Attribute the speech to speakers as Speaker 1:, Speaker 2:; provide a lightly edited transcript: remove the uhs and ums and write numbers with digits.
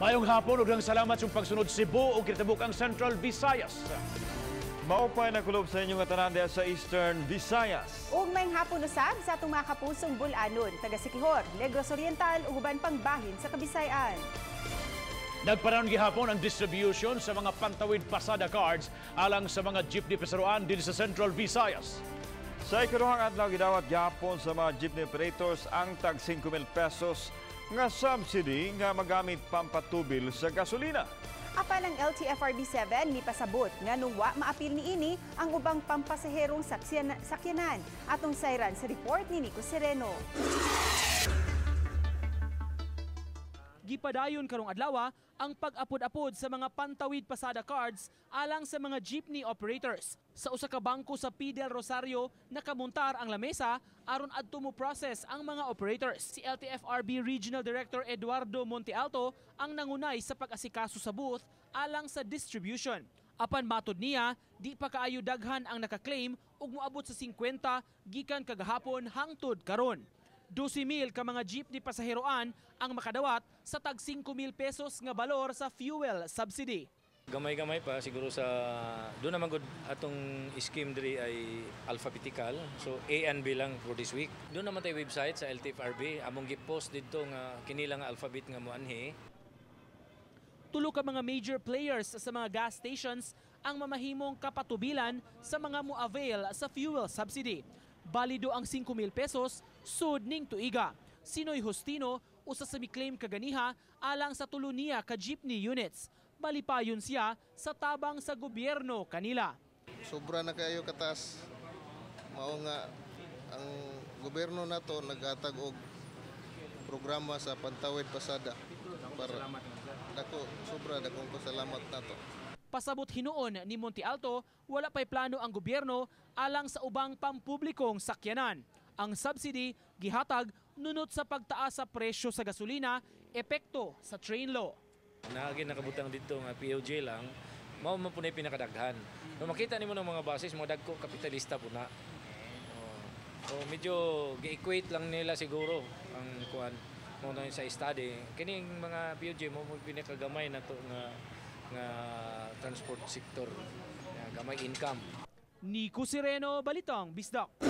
Speaker 1: Mayong hapon ug salamat sa pagsunod, Cebu ug kinatabukang Central Visayas.
Speaker 2: Maupay na kulob sa inyong tanan diha sa Eastern Visayas.
Speaker 3: Ug maayong hapon usab sa atong mga kapusong Bul-anon, taga Siquijor, Negros Oriental ug uban pang bahin sa Kabisayan.
Speaker 1: Nagpadayon gihapon ang distribution sa mga Pantawid Pasada cards alang sa mga jeepney pasaheroan dinhi sa Central Visayas.
Speaker 2: Sa ikaduhang adlaw, gidawat gihapon sa mga jeepney operators ang tag 5,000 pesos nga subsidy nga magamit pampatubil sa gasolina.
Speaker 3: Apan ang LTFRB 7 mipasabot nga wa maapil niini ang ubang pampasaherong sakyanan. Atong sayran sa report ni Nico Sereno.
Speaker 4: Gipadayon karong adlaw ang pag-apod-apod sa mga Pantawid Pasada cards alang sa mga jeepney operators. Sa usa ka bangko sa P. Del Rosario, nakamuntar ang lamesa aron adto mo process ang mga operators. Si LTFRB Regional Director Eduardo Montealto ang nangunay sa pag-asikaso sa booth alang sa distribution. Apan matod niya, di pa kaayo daghan ang nakaklaim ug moabot sa 50 gikan kagahapon hangtod karon. 12,000 ka mga jeepney pasaheroan ang makadawat sa tag 5,000 pesos nga balor sa fuel subsidy.
Speaker 5: Gamay-gamay pa siguro sa doon naman gud atong scheme diri ay alphabetical. So A and B lang for this week. Doon naman tay website sa LTFRB, among gi-post didto nga kini lang nga alphabet nga moanhi.
Speaker 4: Tulo ka mga major players sa mga gas stations ang mamahimong kapatubilan sa mga mo-avail sa fuel subsidy. Balido ang 5,000 pesos sud ning tuiga. Sinoy Hustino usa sa mi-claim kaganiha alang sa tulo niya ka jeepney units. Malipayon siya sa tabang sa gobyerno kanila.
Speaker 6: Sobra na kayo kataas. Mao nga ang gobyerno nato naghatag og programa sa Pantawid Pasada. Para dako, sobra dakong pasalamat nato.
Speaker 4: Pasabot hinuon ni Monte Alto, wala pa'y plano ang gobyerno alang sa ubang pampublikong sakyanan. Ang subsidy gihatag nunot sa pagtaas sa presyo sa gasolina, epekto sa train law.
Speaker 5: Naagi nakabutang dito nga POJ lang, mao man po na pinakadaghan. No, makita nimo ng mga buses, mga dagko kapitalista po na. So medyo gi-equate lang nila siguro ang kuan mo na sa study. Kining mga POJ mo mo pinakagamay na to nga nga transport sector, gamay income.
Speaker 4: Nico Sireno, Balitang Bisdak.